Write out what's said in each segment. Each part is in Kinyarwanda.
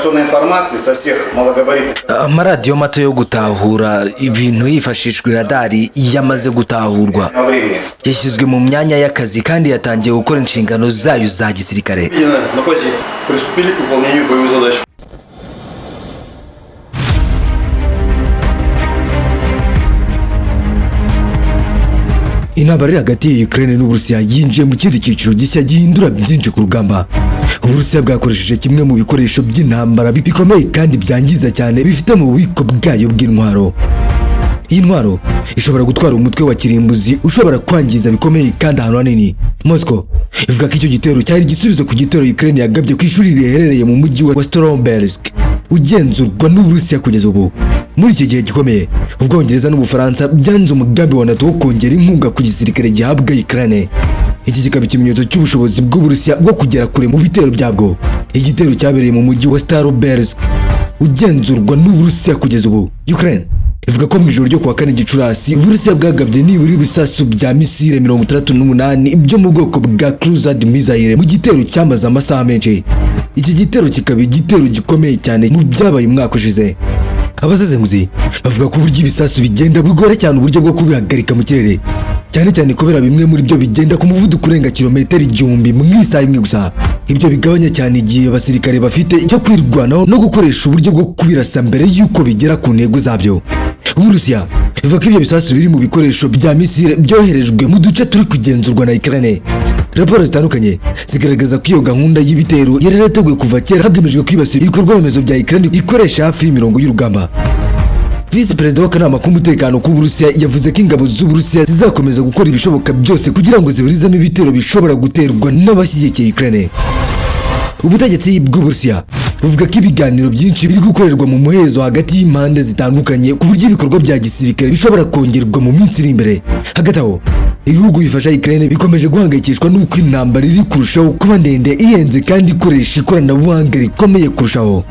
Навигационной информации со всех малогабаритных Amaradiyo mato yo gutahura ibintu hifashishijwe radari yamaze gutahurwa, времени. yashyizwe mu myanya y'akazi kandi yatangiye gukora inshingano zayo za gisirikare. Именно на позиции. Приступили к выполнению боевых задач. Intambara iri hagati ya Ukraine n'Uburusiya yinjiye mu kindi cyiciro gishya gihindura byinshi ku rugamba. Uburusiya bwakoresheje kimwe mu bikoresho by'intambara bikomeye kandi byangiza cyane bifite mu bubiko bwayo bw'intwaro. Iyi ntwaro ishobora gutwara umutwe wa kirimbuzi ushobora kwangiza bikomeye kandi ahantu hanini. Moscow ivuga ko icyo gitero cyari igisubizo ku gitero Ukraine yagabye ku ishuri riherereye mu mujyi wa Starobelsk ugenzurwa n'Uburusiya kugeza ubu. Muri iki gihe gikomeye, Ubwongereza n'Ubufaransa byanze umugambi wa NATO wo kongera inkunga ku gisirikare gihabwa Ukraine. Iki kikaba ikimenyetso cy'ubushobozi bw'Uburusiya bwo kugera kure mu bitero byabwo. Igitero cyabereye mu mujyi wa Starobelsk ugenzurwa n'Uburusiya kugeza ubu. Ukraine ivuga ko mu ijoro ryo kuwa 4 Gicurasi, Uburusiya bwagabye nibura ibisasu bya misile 68 byo mu bwoko bwa cruiser missile mu gitero cyamaze amasaha menshi. Iki gitero kikaba igitero gikomeye cyane mu byabaye umwaka ushize. Abasesenguzi bavuga ko uburyo ibisasu bigenda bigora cyane uburyo bwo kubihagarika mu kirere, cyane cyane kubera bimwe muri byo bigenda ku muvuduko urenga kilometero 1000 mu isaha imwe gusa. Ibyo bigabanya cyane igihe abasirikare bafite cyo kwirwanaho no gukoresha uburyo bwo kubirasa mbere y'uko bigera ku ntego zabyo. Uburusiya bivuga ko ibyo bisasu biri mu bikoresho bya misile byoherejwe mu duce turi kugenzurwa na Ukraine. Raporo zitandukanye zigaragaza ko iyo gahunda y'ibitero yari yarateguwe kuva kera, hagamijwe kwibasira ibikorwa remezo bya Ukraine ikoresha hafi y'imirongo y'urugamba. Visi Perezida w'akanama k'umutekano k'Uburusiya yavuze ko ingabo z'Uburusiya zizakomeza gukora ibishoboka byose kugira ngo ziburizemo ibitero bishobora guterwa n'abashyigikiye Ukraine. Ubutegetsi bw'Uburusiya buvuga ko ibiganiro byinshi biri gukorerwa mu muhezo hagati y'impande zitandukanye, ku buryo ibikorwa bya gisirikare bishobora kongerwa mu minsi iri imbere. Hagati aho, ibihugu bifasha Ukraine bikomeje guhangayikishwa n'uko intambara iri kurushaho kuba ndende, ihenze kandi ikoresha ikoranabuhanga rikomeye kurushaho.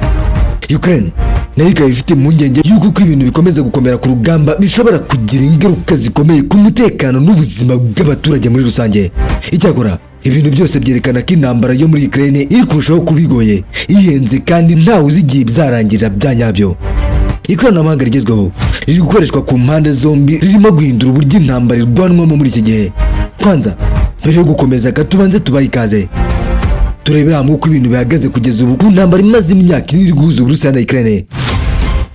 Ukraine nayo ikaba ifite impungenge y'uko uko ibintu bikomeza gukomera ku rugamba bishobora kugira ingaruka zikomeye ku mutekano n'ubuzima bw'abaturage muri rusange. Icyakora, ibintu byose byerekana ko intambara yo muri Ukraine iri kurushaho kuba igoye, ihenze kandi ntawe uzi igihe bizarangirira bya nyabyo. Ikoranabuhanga rigezweho riri gukoreshwa ku mpande zombi ririmo guhindura uburyo intambara irwanwamo muri iki gihe. Kwanza, mbere yo gukomeza, tubanze tubahe ikaze, turebere hamwe uko ibintu bihagaze kugeza ubu ku ntambara imaze imyaka 4 iri guhuza Uburusiya na Ukraine,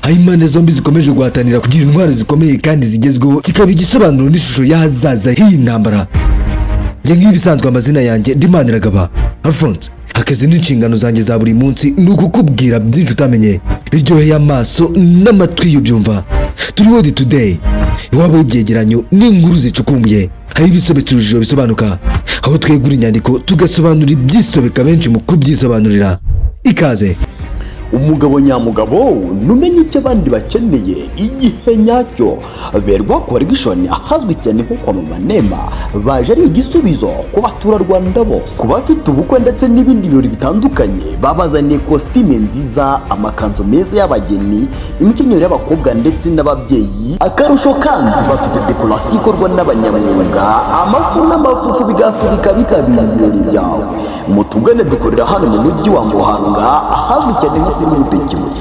aho impande zombi zikomeje guhatanira kugira intwaro zikomeye kandi zigezweho, kikaba igisobanuro n'ishusho y'ahazaza h'iyi ntambara. Njye nk'ibisanzwe, amazina yanjye ndi Maniragaba Alphonse. Akazi n'inshingano zanjye za buri munsi ni ukukubwira byinshi utamenye, biryoheye amaso n'amatwi iyo ubyumva. Turi World Today, iwabo w'ibyegeranyo n'inkuru zicukumbuye, aho ibisobetse urujijo bisobanuka, aho twegura inyandiko tugasobanura ibyisobeka benshi mu kubyisobanurira. Ikaze. Umugabo nyamugabo numenye icyo abandi bakeneye igihe nyacyo. Berwa Collection, ahazwi cyane nko kwa Mama Nema, baje ari igisubizo ku baturarwanda bose, ku bafite ubukwe ndetse n'ibindi birori bitandukanye. Babazaniye kositime nziza, amakanzu meza y'abageni, imikenyero y'abakobwa ndetse n'ababyeyi. Akarusho kandi, bafite dekorasiyo ikorwa n'abanyamwuga, amafu n'amafufu bigafurika bitabira ibirori byawe. Mutugane, dukorera hano mu mujyi wa Muhanga, ahazwi cyane nko kuri Rutekibuye.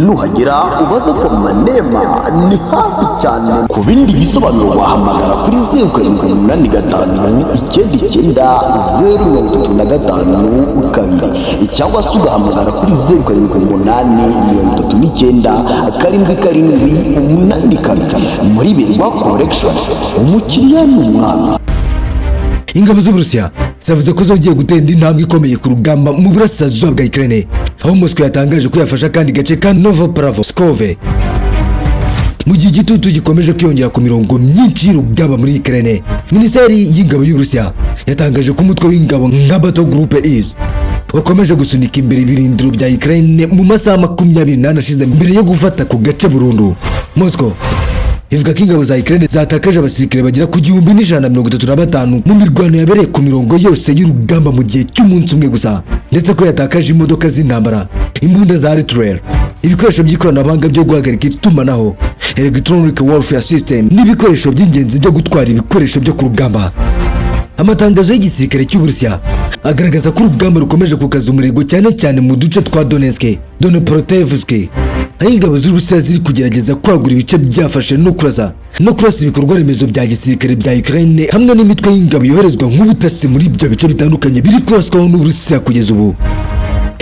Nuhagera ubaze ko Manema, ni hafi cyane. Ku bindi bisobanuro wahamagara kuri 0785 990 352, cyangwa se ugahamagara kuri 0780 39 77 82. Muri Berwa Collection, umukiriya ni umwami. Ingabo z'Uburusiya zavuze ko zongeye gutera indi ntambwe ikomeye ku rugamba mu burasirazuba bwa Ukraine, aho Moscow yatangaje ko yafashe akandi gace ka Novopavlovskove, mu gihe igitutu gikomeje kwiyongera ku mirongo myinshi y'urugamba muri Ukraine. Minisiteri y'ingabo y'Uburusiya yatangaje ko umutwe w'ingabo nka Battle Group East wakomeje gusunika imbere ibirindiro bya Ukraine mu masaha 24 ashize mbere yo gufata ku gace burundu. Moscow ivuga ko ingabo za Ukraine zatakaje abasirikare bagera ku 1135 mu mirwano yabereye ku mirongo yose y'urugamba mu gihe cy'umunsi umwe gusa, ndetse ko yatakaje imodoka z'intambara, imbunda za artillery, ibikoresho by'ikoranabuhanga byo guhagarika itumanaho, electronic warfare system, n'ibikoresho by'ingenzi byo gutwara ibikoresho byo ku rugamba. Amatangazo y'igisirikare cy'Uburusiya agaragaza ko urugamba rukomeje kukaza umurego, cyane cyane mu duce twa Donetsk, Dnipropetrovsk, aho ingabo z'Uburusiya ziri kugerageza kwagura ibice byafashe no kurasa ibikorwa remezo bya gisirikare bya Ukraine hamwe n'imitwe y'ingabo yoherezwa nk'ubutasi muri ibyo bice bitandukanye biri kuraswaho n'Uburusiya kugeza ubu.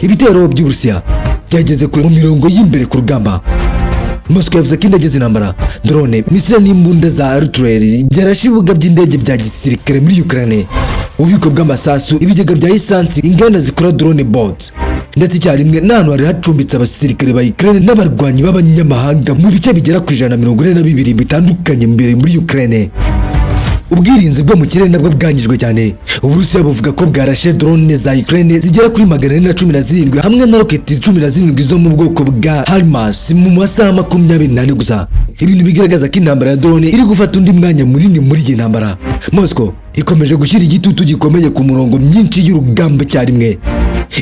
Ibitero by'Uburusiya byageze kure mu mirongo y'imbere ku rugamba. Moscow yavuze ko indege z'intambara, drone, misile n'imbunda za artillery byarashe ibibuga by'indege bya gisirikare muri Ukraine, ububiko bw'amasasu, ibigega bya lisansi, inganda zikora drone bots, ndetse icyarimwe n'ahantu hari hacumbitse abasirikare ba Ukraine n'abarwanyi b'abanyamahanga mu bice bigera ku 142 bitandukanye mbere muri Ukraine. Ubwirinzi bwo mu kirere nabwo bwangijwe cyane. Uburusiya buvuga ko bwarashe drone za Ukraine zigera kuri 417 hamwe na roketi 17 zo mu bwoko bwa HIMARS mu masaha 24 gusa, ibintu bigaragaza ko intambara ya drone iri gufata undi mwanya munini muri iyi ntambara. Moscow ikomeje gushyira igitutu gikomeye ku murongo myinshi y'urugamba icyarimwe,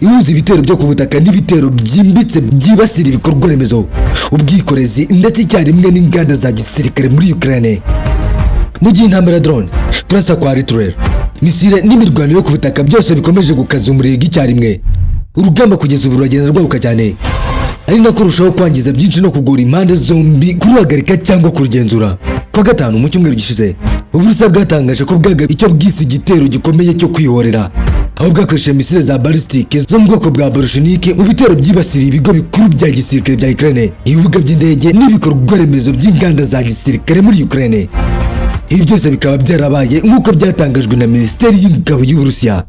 ihuza ibitero byo ku butaka n'ibitero byimbitse byibasira ibikorwa remezo, ubwikorezi, ndetse icyarimwe n'inganda za gisirikare muri Ukraine. Mu gihe intambara ya drone, kurasa kwa artillery, misile n'imirwano yo ku butaka byose bikomeje gukaza umurego icyarimwe, urugamba kugeza ubu ruragenda rwaguka cyane, ari nako rurushaho kwangiza byinshi no kugora impande zombi kuruhagarika cyangwa kurugenzura. Kuwa gatanu mu cyumweru gishize, Uburusiya bwatangaje ko bwagabye icyo bwise igitero gikomeye cyo kwihorera, aho bwakoresheje misile za ballistique zo mu bwoko bwa Oreshnik mu bitero byibasiriye ibigo bikuru bya gisirikare bya Ukraine, ibibuga by'indege n'ibikorwa remezo by'inganda za gisirikare muri Ukraine. Ibi byose bikaba byarabaye nk'uko byatangajwe na Minisiteri y'Ingabo y'Uburusiya.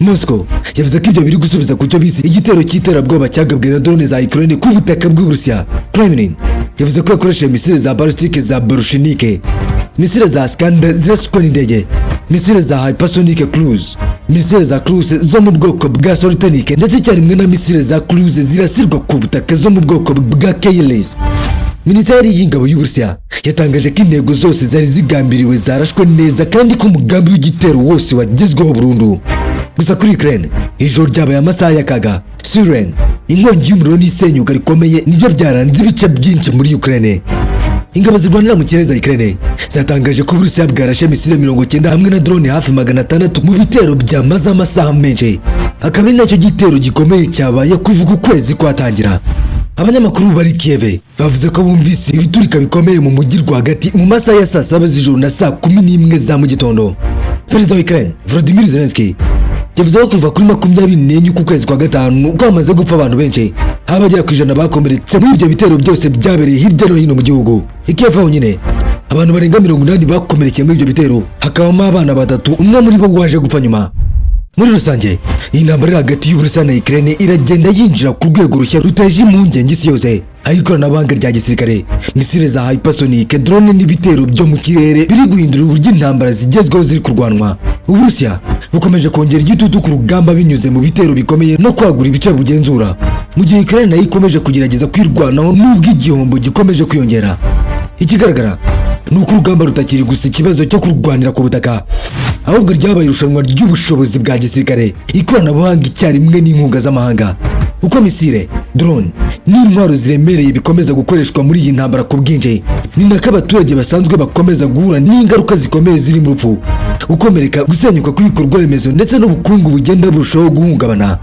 Moscow yavuze ko ibyo biri gusubiza ku cyo bise igitero cy'iterabwoba cyagabwe na drone za Ukraine ku butaka bw'Uburusiya. Kremlin yavuze ko yakoresheje misile za ballistique za Oreshnik, misile za Iskander ziraswa n'indege, misile za hypersonic cruise, misile za cruise zo mu bwoko bwa Sultanike, ndetse icyarimwe na misile za cruise zirasirwa ku butaka zo mu bwoko bwa Kailis. Minisiteri y'Ingabo y'Uburusiya yatangaje ko intego zose zari zigambiriwe zarashwe neza kandi ko umugambi w'igitero wose wagezweho burundu. Gusa kuri Ukraine, ijoro ryabaye amasaha y'akaga. Siren, inkongi y'umuriro n'isenyuka rikomeye nibyo byaranze ibice byinshi muri Ukraine. Ingabo zirwanira mu kirere za Ukraine zatangaje ko Uburusiya bwarashe misile 90 hamwe na drone hafi 600 mu bitero byamaze amasaha menshi, akaba ari nacyo gitero gikomeye cyabaye kuva ukwezi kwatangira. Abanyamakuru bari Kiev bavuze ko bumvise ibiturika bikomeye mu mujyi rwagati mu masaha ya saa 7 z'ijoro na saa 11 za mu gitondo. Perezida wa Ukraine, Volodymyr Zelensky, yavuze ko kuva kuri 24 k'ukwezi kwa gatanu ko hamaze gupfa abantu benshi, aho abagera ku 100 bakomeretse muri ibyo bitero byose byabereye hirya no hino mu gihugu. I Kiev honyine, abantu barenga 80 bakomerekeye muri ibyo bitero, hakabamo abana batatu, umwe muri bo waje gupfa nyuma. Muri rusange, iyi ntambara iri hagati y'Uburusiya na Ukraine iragenda yinjira ku rwego rushya ruteje impungenge isi yose, aho ikoranabuhanga rya gisirikare, misile za hypersonic, drone n'ibitero byo mu kirere biri guhindura uburyo intambara zigezweho ziri kurwanwa. Uburusiya bukomeje kongera igitutu ku rugamba binyuze mu bitero bikomeye no kwagura ibice bugenzura, mu gihe Ukraine nayo ikomeje kugerageza kwirwanaho nubwo igihombo gikomeje kwiyongera. Ikigaragara ni uko urugamba rutakiri gusa ikibazo cyo kurwanira ku butaka, ahubwo ryabaye irushanwa ry'ubushobozi bwa gisirikare, ikoranabuhanga icyarimwe n'inkunga z'amahanga. Uko misile, drone n'intwaro ziremereye bikomeza gukoreshwa muri iyi ntambara ku bwinshi, ni nako abaturage basanzwe bakomeza guhura n'ingaruka zikomeye zirimo urupfu, gukomereka, gusenyuka kw'ibikorwa remezo ndetse n'ubukungu bugenda burushaho guhungabana.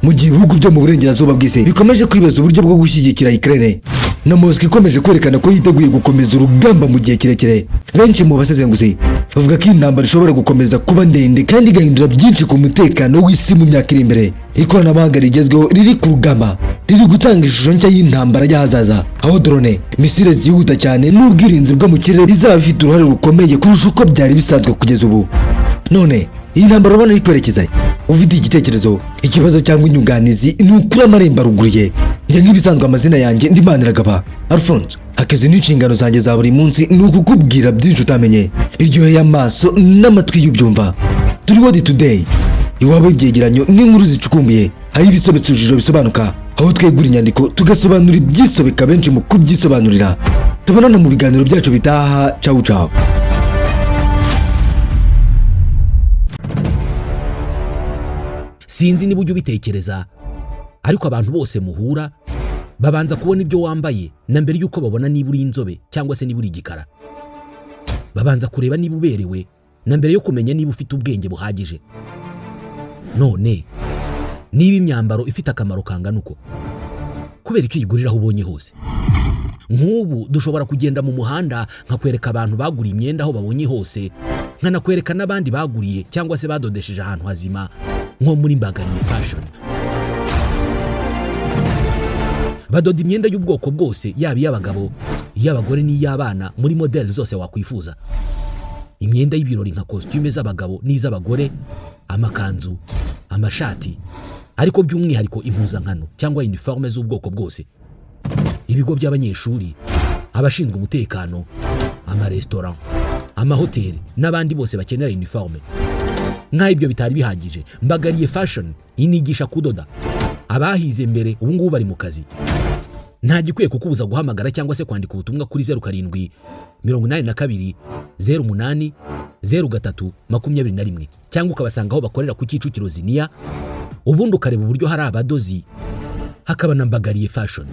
Mu gihe ibihugu byo mu burengerazuba bw'isi bikomeje kwibaza uburyo bwo gushyigikira Ukraine, na Moscow ikomeje kwerekana ko yiteguye gukomeza urugamba mu gihe kirekire, benshi mu basesenguzi bavuga ko iyi ntambara ishobora gukomeza kuba ndende kandi igahindura byinshi ku mutekano w'isi mu myaka iri imbere. Ikoranabuhanga rigezweho riri ku rugamba riri gutanga ishusho nshya y'intambara y'ahazaza, aho drone, misile zihuta cyane n'ubwirinzi bwo mu kirere bizaba bifite uruhare rukomeye kurusha uko byari bisanzwe kugeza ubu. None iyi ntambara urabona iri kwerekeza? Ufite igitekerezo, ikibazo cyangwa inyunganizi, ni ukuri amarembo aruguruye. Njye nk'ibisanzwe, amazina yanjye ndi Maniragaba Alphonse. Akazi n'inshingano zanjye za buri munsi ni ukukubwira byinshi utamenye, biryoheye amaso n'amatwi y'ubyumva. Turi World Today, iwabo ibyegeranyo n'inkuru zicukumbuye, aho ibisobetse urujijo bisobanuka, aho twegura inyandiko tugasobanura ibyisobeka benshi mu kubyisobanurira. Tubonana mu biganiro byacu bitaha. Cawu cawu. Sinzi niba ujya ubitekereza, ariko abantu bose muhura babanza kubona ibyo wambaye na mbere y'uko babona niba uri inzobe cyangwa se niba uri igikara. Babanza kureba niba uberewe. Na mbere yo kumenya niba ufite ubwenge buhagije. None niba imyambaro ifite akamaro kangana uko, kubera icyo uyigurira aho ubonye hose? Nk'ubu dushobora kugenda mu muhanda nkakwereka abantu baguriye imyenda aho babonye hose, nkanakwereka n'abandi baguriye cyangwa se badodesheje ahantu hazima nko muri Mbagariye Fashion. Badoda imyenda y'ubwoko bwose, yaba iy'abagabo, iy'abagore n'iy'abana, muri modeli zose wakwifuza. Imyenda y'ibirori nka kositime z'abagabo n'iz'abagore, amakanzu, amashati, ariko by'umwihariko impuzankano cyangwa uniforme z'ubwoko bwose, ibigo by'abanyeshuri, abashinzwe umutekano, amaresitora, amahoteli n'abandi bose bakenera uniforme. Nk'aho ibyo bitari bihagije, Mbagariye Fashion inigisha kudoda. Abahize mbere ubu ngubu bari mu kazi. Nta gikwiye kukubuza guhamagara cyangwa se kwandika ubutumwa kuri 0782 08 03 21, cyangwa ukabasanga aho bakorera ku Kicukiro Ziniya, ubundi ukareba uburyo hari abadozi hakaba na Mbagariye Fashion.